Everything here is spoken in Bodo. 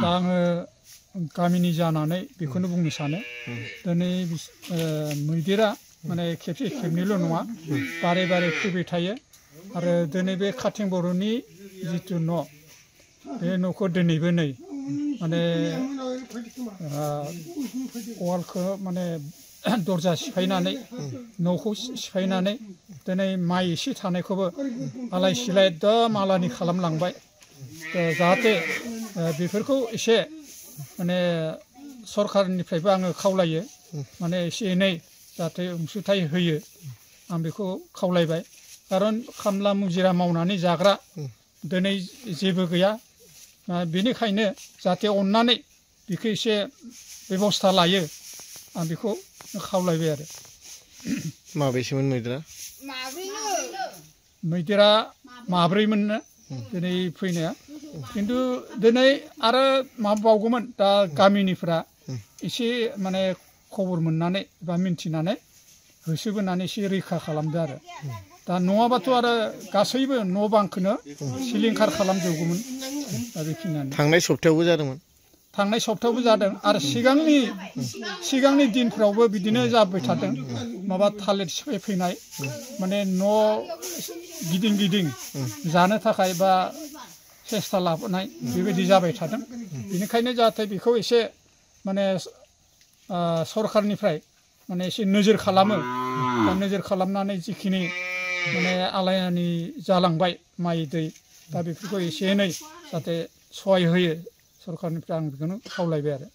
दा आङो गामिनि जानानै बेखौनो बुंनो सानो दिनै मैदेरा माने खेबसे खेबनैल' नङा बारे बारे फैबाय थायो आरो दिनै बे खाथिं बर'नि जिथु न' बे न'खौ दिनैबो नै माने वालखौ माने दरजा सिफायनानै न'खौ सिफायनानै दिनै माइ एसे थानायखौबो आलाय सिलाय एकदम आलानि खालामलांबाय जाहाथे बेफोरखौ एसे माने सरखारनिफ्रायबो आङो खावलायो माने एसे एनै जाहाथे अनसुंथाइ होयो आं बेखौ खावलायबाय खारन खामला मुजिरा मावनानै जाग्रा दिनै जेबो गैया बेनिखायनो जाहाथे अननानै बेखौ एसे बेबस्था लायो आं बेखौ खावलायबाय आरो माबेसेमोन मैदेरा मैदेरा माब्रैमोननो दिनै फैनाया खिन्थु दिनै आरो माबाबावगौमोन दा गामिनिफ्रा एसे माने खबर मोननानै बा मिन्थिनानै होसोबोनानै एसे रैखा खालामदो आरो दा नङाबाथ' आरो गासैबो न' बांखौनो सिलिंखार खालामजोबगौमोन दा बेखिनियानो थांनाय सप्तायावबो जादोंमोन थांनाय सप्तायावबो जादों आरो सिगांनि दिनफ्रावबो बिदिनो जाबाय थादों माबा थालिर सिफायफैनाय माने न' गिदिं गिदिं जानो थाखाय बा सेस्था लाबोनाय बेबायदि जाबाय थादों बेनिखायनो जाहाथे बेखौ एसे माने सरखारनिफ्राय माने एसे नोजोर खालामो दा नोजोर खालामनानै जिखिनि माने आलायानि जालांबाय माइ दै दा बेफोरखौ एसे एनै जाहाथे सहाय होयो सरखारनिफ्राय आं बेखौनो खावलायबाय आरो